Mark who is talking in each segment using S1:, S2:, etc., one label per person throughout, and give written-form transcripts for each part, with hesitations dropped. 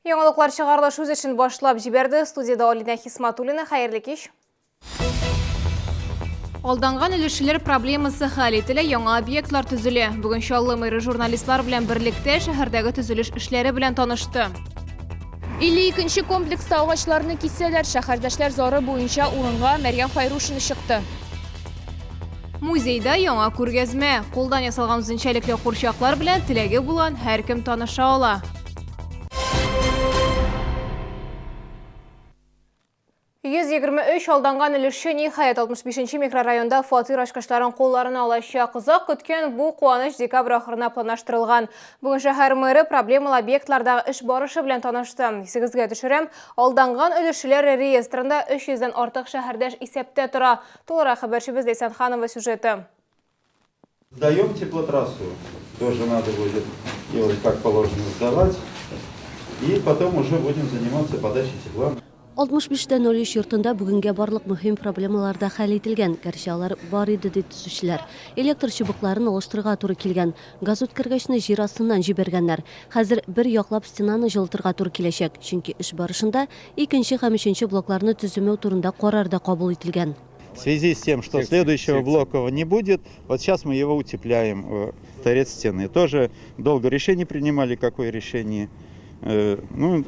S1: Яңалыклар чыгарылыш үз эшен башлап җибәрде. Студиядә Алинә Хисматуллина. Хәерле кич. Алданган өлешчеләр проблемасы хәл ителә, яңа объектлар төзелә. Бүген Чаллы мэры журналистлар белән берлектә шәһәрдәге төзелеш эшләре белән танышты.
S2: 52 нче комплекста агачларны кисәләр. Шәһәрдәшләр зары буенча урынга Мәрьям Файрушина чыкты.
S1: Музейда яңа күргәзмә. Кулдан ясалган үзенчәлекле курчаклар белән теләге булган һәркем таныша ала. 123 алданган өлешче ниһаять 65 нче микрорайонда фатир ачкычларын кулларына алачак. Озак көткән бу куаныч декабрь ахырына планлаштырылган. Бүген шәһәр мэры проблемалы объектлардагы эш барышы белән танышты. Исегезгә төшерәм, алданган өлешчеләр реестрында 300 дән артык шәһәрдәш исәптә тора. Тулырак хәбәрчебез Ләйсән Ханова сюжеты.
S3: Сдаем теплотрассу, тоже надо будет делать как положено сдавать. И потом уже будем заниматься подачей тепла.
S4: 65 тә 03 йортында бүгенгә барлык мөһим проблемалар да хәл ителгән, гәрчә алар бар иде, ди төзүчеләр. Электр чыбыкларын алыштырырга туры килгән, газүткәргечне җир астыннан җибәргәннәр. Хәзер бер яклап стенаны җылытырга туры киләчәк, чөнки эш барышында икенче һәм өченче блокларны төземәү турында карар да кабул ителгән.
S3: В связи с тем, что следующего блока не будет, вот сейчас мы его утепляем, э, торец стены. Тоже долго решение принимали, какое решение. Э, ну,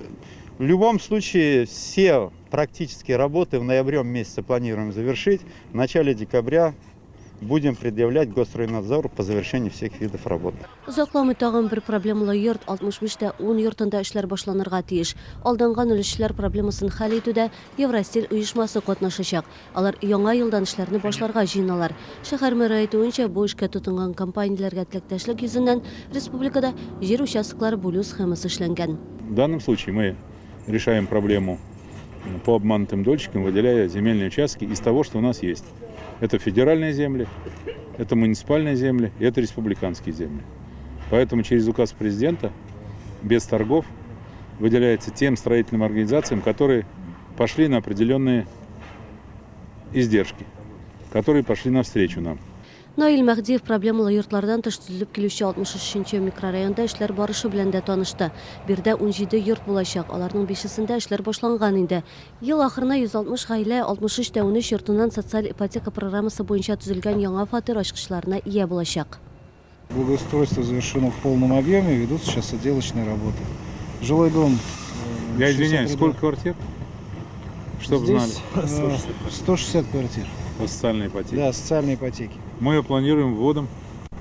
S3: в любом случае, все практические работы в ноябре месяце планируем завершить. В начале декабря будем предъявлять Госстройнадзору по завершению всех видов работ.
S4: Озакламый тагын бер проблемалы йорт, 65 тә 10 йортында эшләр башланырга тиеш. Алданган өлешчеләр проблемасын хәл итүдә Евростиль оешмасы катнашачак. Алар яңа елдан эшләрне башларга җыеналар. Шәһәр мэры әйтүенчә, бу эшкә тотынган компанияләргә теләктәшлек йөзеннән республикада җир участоклары бүлү схемасы эшләнгән.
S5: В данном случае мы решаем проблему по обманутым дольщикам, выделяя земельные участки из того, что у нас есть. Это федеральные земли, это муниципальные земли, это республиканские земли. Поэтому через указ президента без торгов выделяется тем строительным организациям, которые пошли на определенные издержки, которые пошли навстречу нам.
S4: Наил Мәһдиев проблемалы йортлардан тыш төзелеп килүче 63 нче микрорайонда эшләр барышы белән дә танышты. Биредә 17 йорт булачак, аларның бишесендә эшләр башланган инде. Ел ахырына 160 гаилә 63 тә 13 йортыннан социаль ипотека программасы буенча төзелгән яңа фатир ачкычларына ия булачак.
S6: Благоустройство завершено в полном объеме, ведутся сейчас отделочные работы. Жилой дом.
S5: Э, Я извиняюсь, сколько квартир? Чтобы
S6: Здесь, знали. 160 э, квартир.
S5: По социальной ипотеке.
S6: Да, социальной ипотеки.
S5: Мы ее планируем вводом?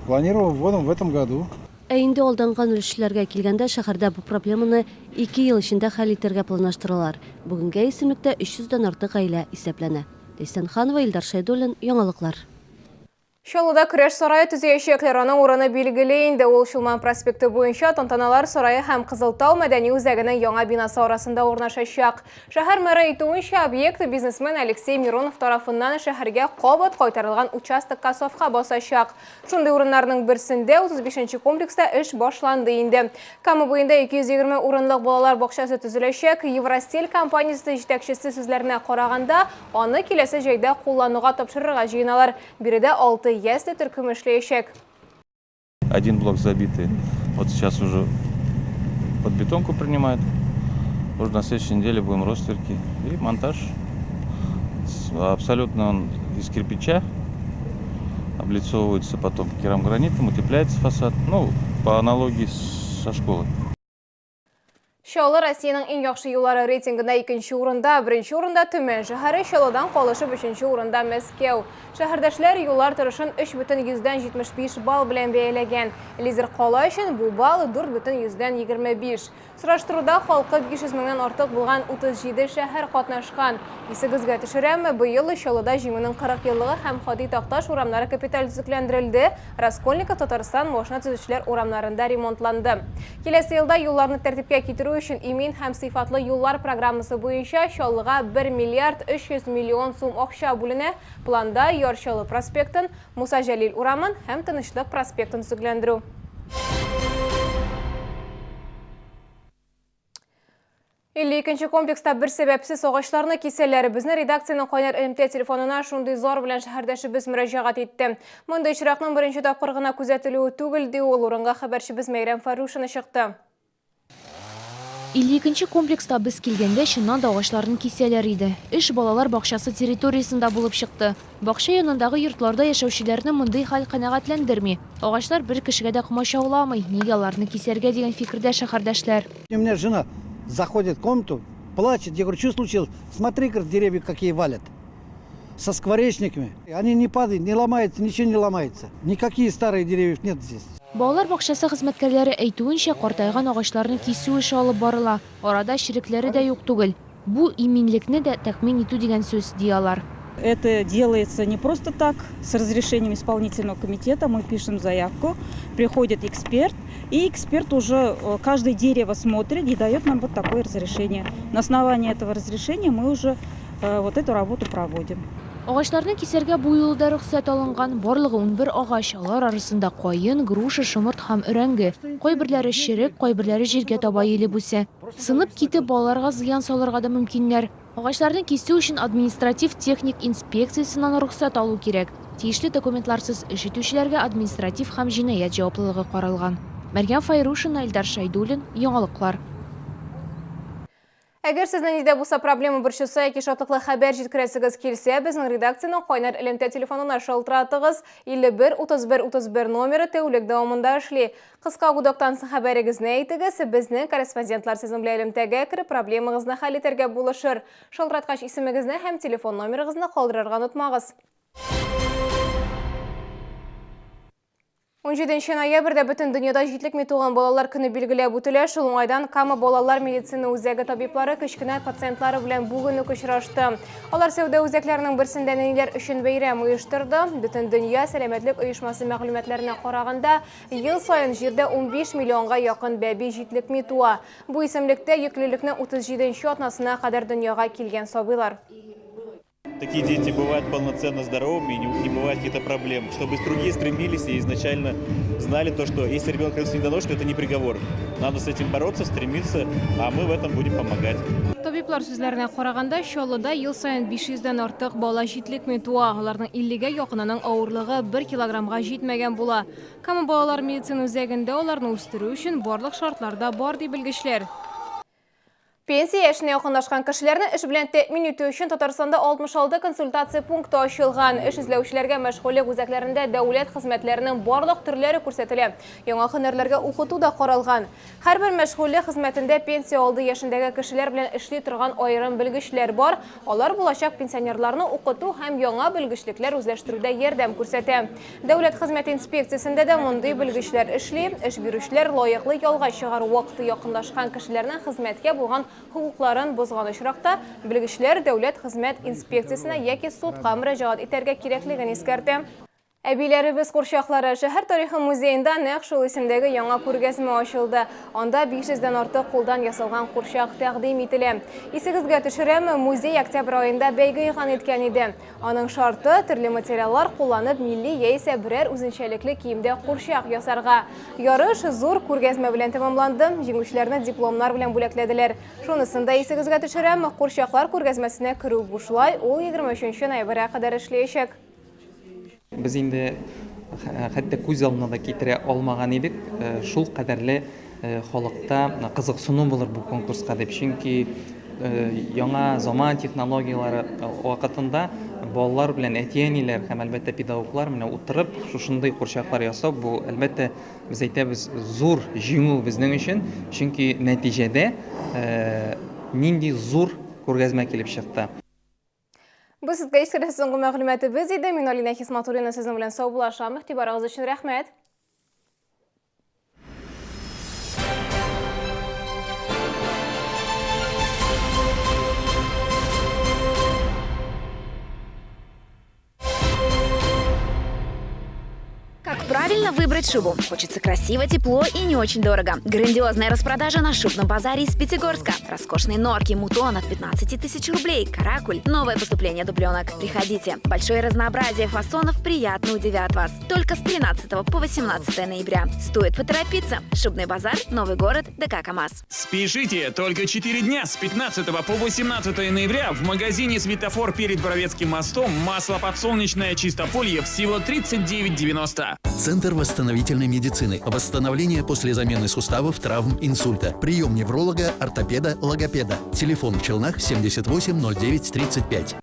S6: Планируем вводом в этом году.
S4: Ә инде алданган өлешчеләргә килгәндә, шәһәрдә бу проблеманы ике ел эчендә хәл итәргә планлаштыралар. Бүгенгә исемлектә 300 дән артык гаилә исәпләнә. Ләйсән Ханова, Илдар Шәйдуллин, Яңалыклар.
S1: Чаллыда көрәш сарае төзеячәкләр. Аның урыны билгеле инде. Ул Чулман проспекты буенча Тантаналар сарае һәм Кызыл Тау мәдәни үзәгенең яңа бинасы арасында урнашачак. Шәһәр мэры әйтүенчә, объект бизнесмен Алексей Миронов тарафыннан шәһәргә кабат кайтарылган участокка сафка басачак. Шундый урыннарның берсендә 35 нче комплекста эш башланды инде. Кама буенда 220 урынлык балалар бакчасы төзеләчәк. Евростиль компаниясе җитәкчесе сүзләренә караганда, аны киләсе җәйдә куллануга тапшырырга җыеналар. Биредә алты ясле төркеме эшләячәк.
S7: Один блок забитый. Вот сейчас уже под бетонку принимают. Уже на следующей неделе будем ростверки и монтаж. Абсолютно он из кирпича. Облицовывается потом керамгранитом, утепляется фасад. Ну, по аналогии со школой.
S1: Чаллы Россиянең иң яхшы юллары рейтингында икенче урында, беренче урында Төмән шәһәре, Чаллыдан калышып өченче урында Мәскәү. Шәһәрдәшләр юллар торышын 3,75 балл белән бәяләгән. Лидер кала өчен бу балл 4,25. Сораштыруда халкы 500 меңнән артык булган 37 шәһәр катнашкан. Исегезгә төшерәм, быел Чаллыда Җиңүнең 40 еллыгы һәм Һади Такташ урамнары капиталь төзекләндерелде, Раскольников, Татарстан, Машина төзүчеләр урамнарында ремонтланды. Киләсе елда юлларны тәртипкә китерү өчен Имин һәм сыйфатлы юллар программасы буенча Чаллыга 1 миллиард 300 миллион сум акча бүленә. Планда, Яр Чаллы проспектын, Муса Җәлил урамын һәм Тынычлык проспектын төзекләндерү. 52 комплекста бер сәбәпсез агачларны кисәләр. Безне редакциянең кайнар элемтә телефонына шундый зар белән шәһәрдәшебез мөрәҗәгать итте. Мондый очракның беренче тапкыр гына күзәтелүе түгел, ди ул. Урынга хәбәрчебез Мәйрәм Фарушина чыкты.
S2: 52 нче комплекста без килгәндә, чыннан да агачларны кисәләр иде. Эш балалар бакчасы территориясендә булып чыкты. Бакча янындагы йортларда яшәүчеләрне мондый хәл канәгатьләндерми. Агачлар бер кешегә дә комачауламый, нигә аларны кисәргә дигән фикердә шәһәрдәшләр.
S8: У меня жена заходит в комнату, плачет. Я говорю, что случилось? Смотри, говорит, деревья какие валят. Со скворечниками. Они не падают, не ломаются, ничего не ломается. Никакие старые деревьев нет здесь.
S2: Балалар бакчасы хезмәткәрләре әйтүенчә, картайган агачларны кисү эше алып барыла. Арада черекләре дә юк түгел. Бу, иминлекне дә тәэмин итү дигән сүз, ди алар.
S9: Это делается не просто так, с разрешением исполнительного комитета мы пишем заявку, приходит эксперт, и эксперт уже каждое дерево смотрит и дает нам вот такое разрешение. На основании этого разрешения мы уже вот эту работу проводим.
S2: Агачларны кисәргә бу юлы да рөхсәт алынган. Барлыгы 11 агач, алар арасында каен, груша, шомырт һәм өрәңге. Кайберләре черек, кайберләре җиргә таба иелеп үсә. Сынып китеп, балаларга зыян салырга да мөмкиннәр. Агачларны кисү өчен административ-техник инспекциясеннән рөхсәт алу кирәк. Тиешле документларсыз эш итүчеләргә административ һәм җинаять җаваплылыгы каралган. Мәрьям Фәйрушина, Илдар Шәйдуллин, Яңалыклар.
S1: Әгәр сезне нидә булса проблема борчыса яки шатлыклы хәбәр җиткерәсегез килсә, безнең редакциянең кайнар элемтә телефонына шалтыратыгыз. 51 31 31 номеры тәүлек дәвамында эшли. Кыска гудоктан соң хәбәрегезне әйтегез, безнең корреспондентлар сезнең белән элемтәгә кереп, проблемагызны хәл итәргә булышыр. Шалтыраткач исемегезне һәм телефон номерыгызны калдырырга онытмагыз. 17 ноябрьдә бөтен дөньяда җитлекми туган балалар көне билгеләп үтелә. Шул уңайдан Кама балалар медицина үзәге табиблары кечкенә пациентлары белән бүген үк очрашты. Алар сәүдә үзәкләренең берсендә нәниләр өчен бәйрәм оештырды. Бөтен дөнья сәламәтлек оешмасы мәгълүматларына караганда, ел саен җирдә 15 миллионга якын бәби җитлекми туа. Бу исемлектә йөклелекнең 37 атнасына кадәр дөньяга килгән сабыйлар.
S10: Такие дети бывают полноценно здоровыми, и не бывает каких-то проблем. Чтобы другие стремились и изначально знали то, что если ребенок родился недоношенный, это не приговор. Надо с этим бороться, стремиться, а мы в этом будем помогать.
S1: Табиблар сүзләренә караганда, Чаллыда ел саен 500 дән артык бала җитлекми туа. Аларның 50гә якынының авырлыгы 1 килограммга җитмәгән була. Кама балалар медицина үзәгендә аларны үстерү өчен барлык шартлар да бар, ди белгечләр. Пенсия яшенә якынлашкан кешеләрне эш белән тәэмин итү өчен Татарстанда 66 консультация пункты ачылган. Эш эзләүчеләргә мәшгульлек үзәкләрендә дәүләт хезмәтләренең барлык төрләре күрсәтелә. Яңа һөнәрләргә укыту да каралган. Һәрбер мәшгульлек хезмәтендә пенсия алды яшендәге кешеләр белән эшли торган аерым белгечләр бар. Алар булачак пенсионерларны укыту һәм яңа белгечлекләр үзләштерүдә ярдәм күрсәтә. Дәүләт хезмәте инспекциясендә дә мондый белгечләр эшли. Эш бирүчеләр лаеклы ялга чыгару вакыты якынлашкан кешеләрнең хезмәткә булган хокукларын бозган очракта белгечләр дәүләт хезмәт инспекциясенә яки судка мөрәҗәгать итәргә кирәклеген искәртә. Әбиләребез курчаклары шәһәр тарихы музеенда нәкъ шул исемдәге яңа күргәзмә ачылды. Анда 500 дән артык кулдан ясалган курчак тәкъдим ителә. Исегезгә төшерәм, музей октябрь аенда бәйге игълан иткән иде. Аның шарты төрле материаллар кулланып милли яисә берәр үзенчәлекле киемдә курчак ясарга. Ярыш зур күргәзмә белән тәмамланды. Җиңүчеләрне дипломнар белән бүләкләделәр. Шунысын да исегезгә төшерәм, курчаклар күргәзмәсенә керү бушлай, ул 23 ноябрьгә кадәр эшләячәк.
S11: Без инде хәтта күз алдына да китерә алмаган идек, шул кадәрле халыкта кызыксыну булыр бу конкурска дип. Чөнки яңа заман технологияләре вакытында балалар белән әти-әниләр һәм әлбәттә педагоглар менә утырып шушындый курчаклар ясау бу әлбәттә без әйтәбез зур җиңү безнең өчен, чөнки нәтиҗәдә нинди зур күргәзмә килеп чыкты.
S1: Бу сезгә искәртә соңгы мәгълүматыбыз иде. Мин Алина Хисматуллина сезнең белән саубуллашам. Игътибарыгыз өчен рәхмәт.
S12: Как правильно выбрать шубу? Хочется красиво, тепло и не очень дорого. Грандиозная распродажа на шубном базаре из Пятигорска. Роскошные норки, мутон от 15 тысяч рублей, каракуль, новое поступление дубленок. Приходите. Большое разнообразие фасонов приятно удивят вас. Только с 13 по 18 ноября. Стоит поторопиться. Шубный базар, Новый город, ДК КамАЗ.
S13: Спешите! Только 4 дня с 15 по 18 ноября в магазине «Светофор» перед Боровецким мостом масло подсолнечное «Чистополье» всего 39,90.
S14: Центр восстановительной медицины. Восстановление после замены суставов, травм, инсульта. Прием невролога, ортопеда, логопеда. Телефон в Челнах 78 09 35.